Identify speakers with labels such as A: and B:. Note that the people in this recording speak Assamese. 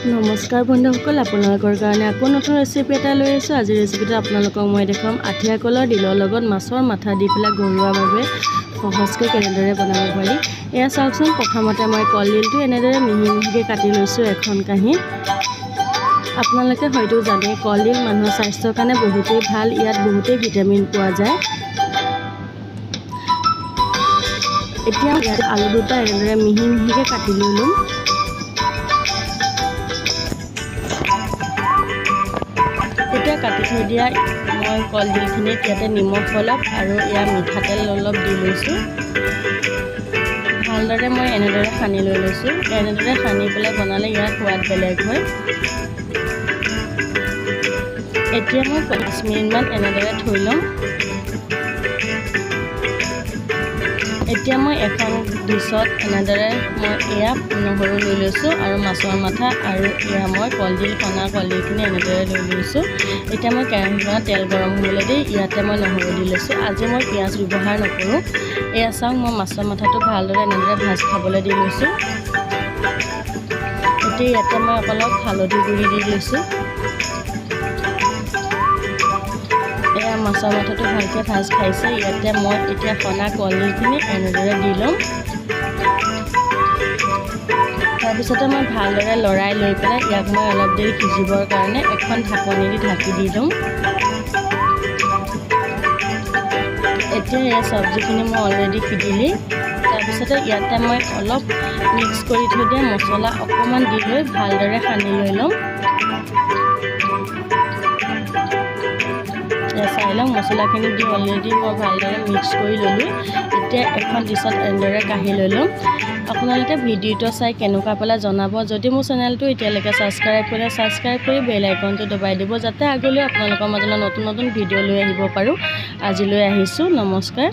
A: নমস্কাৰ বন্ধুসকল, আপোনালোকৰ কাৰণে আকৌ নতুন ৰেচিপি এটা লৈ আহিছোঁ। আজিৰ ৰেচিপিটো আপোনালোকক মই দেখুৱাম আঠিয়া কলৰ ডিলৰ লগত মাছৰ মাথা দি পেলাই ঘৰুৱাভাৱে সহজকৈ কেনেদৰে বনাব পাৰি। এয়া চাওকচোন, প্ৰথমতে মই কলডিলটো এনেদৰে মিহি মিহিকৈ কাটি লৈছোঁ এখন কাঁহীত। আপোনালোকে হয়তো জানে কলডিল মানুহৰ স্বাস্থ্যৰ কাৰণে বহুতেই ভাল, ইয়াত বহুতেই ভিটামিন পোৱা যায়। এতিয়া ইয়াত আলু দুটা এনেদৰে মিহি মিহিকৈ কাটি লৈ ল'ম। এতিয়া কাটি থৈ দিয়া মই কলডিলখিনিত ইয়াতে নিমখ অলপ আৰু ইয়াৰ মিঠাতেল অলপ দি লৈছোঁ। ভালদৰে মই এনেদৰে সানি লৈ লৈছোঁ। এনেদৰে সানি পেলাই বনালে ইয়াৰ সোৱাদ বেলেগ হয়। এতিয়া মই 5 মিনিটমান এনেদৰে থৈ ল'ম। এতিয়া মই এখন ডিছত এনেদৰে মই এয়া নহৰু লৈ লৈছোঁ আৰু মাছৰ মাথা আৰু এয়া মই কলডিল সনা কলডিলখিনি এনেদৰে লৈ লৈছোঁ। এতিয়া মই কেৰাহীখনত তেল গৰম হ'বলৈ দি ইয়াতে মই নহৰু দি লৈছোঁ। আজি মই পিঁয়াজ ব্যৱহাৰ নকৰোঁ। এয়া চাওক, মই মাছৰ মাথাটো ভালদৰে এনেদৰে ভাজ খাবলৈ দি লৈছোঁ। এতিয়া ইয়াতে মই অলপ হালধি গুড়ি দি লৈছোঁ। এয়া মাছৰ মাথাটো ভালকৈ ভাজ খাইছে। ইয়াতে মই এতিয়া সনা কলডিলখিনি এনেদৰে দি ল'ম। তাৰপিছতে মই ভালদৰে লৰাই লৈ পেলাই ইয়াক মই অলপ দেৰি সিজিবৰ কাৰণে এখন ঢাকনি দি ঢাকি দি ল'ম। এতিয়া এই চব্জিখিনি মই অলৰেডি সিজিলেই। তাৰপিছতে ইয়াতে মই অলপ মিক্স কৰি থৈ দিয়া মছলা অকণমান দি লৈ ভালদৰে সানি লৈ ল'ম। চাই লওক, মছলাখিনি দি অলৰেডি মই ভালদৰে মিক্স কৰি ল'লোঁ। এতিয়া এখন ডিছত এনেদৰে কাঢ়ি লৈ ল'ম। আপোনালোকে ভিডিঅ'টো চাই কেনেকুৱা পালে জনাব। যদি মোৰ চেনেলটো এতিয়ালৈকে ছাবস্ক্ৰাইব কৰে, ছাবস্ক্ৰাইব কৰি বেল আইকনটো দবাই দিব, যাতে আগলৈ আপোনালোকৰ মাজলৈ নতুন নতুন ভিডিঅ' লৈ আহিব পাৰোঁ। আজিলৈ আহিছোঁ, নমস্কাৰ।